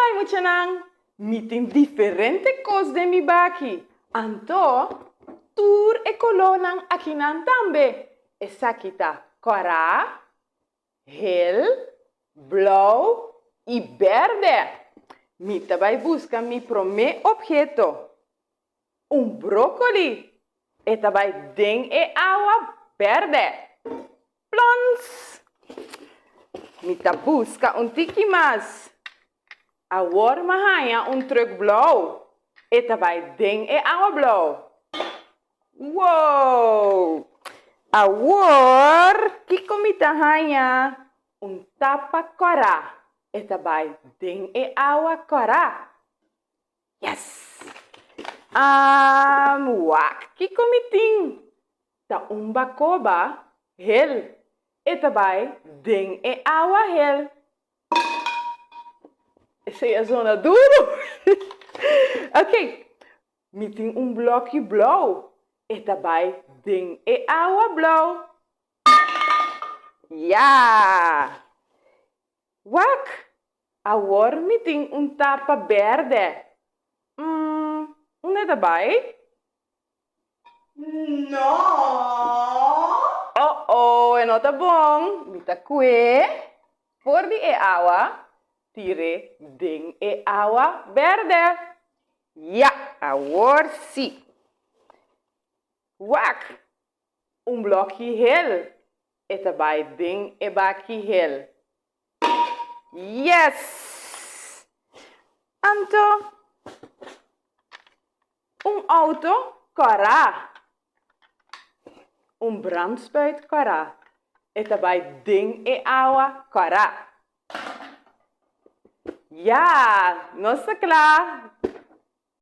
bai muchanan? Mi tin diferente kos den mi baki. Anto, tur e kolónan akinan tambe. Esaki ta kòrá, hel, blou i bèrdè. Mi ta bai buska mi promé opheto. Un brokoli! E ta bai den e awa bèrdè. Plons! Mi ta buska un tiki mas. Awor m'a haña un trùk blou. E ta bai den e awa blou. Wow! Awor kiko mi ta haña? Un tapa kòrá. E ta bai den e awa kòrá. Yes! Am, wak kiko mi tin? Ta un bakoba hel. E ta bai den e awa hel. Esei a zona duru. Ok, mi tin un bloki blou. E ta bai den e awa blou. Ya! Wak! Awor mi tin un tapa bèrdè. Mm, unda e ta bai? No! Oh oh, e no ta bon. Mi ta kue for di e awa, tir'é den e awa bèrdè. Ya, awor si. Wak! Un blòki hel. E ta bai den e baki hel. Yes! Anto, un auto kòrá. Un brandspuit kòrá. E ta bai den e awa kòrá. Ya! Nos ta kla!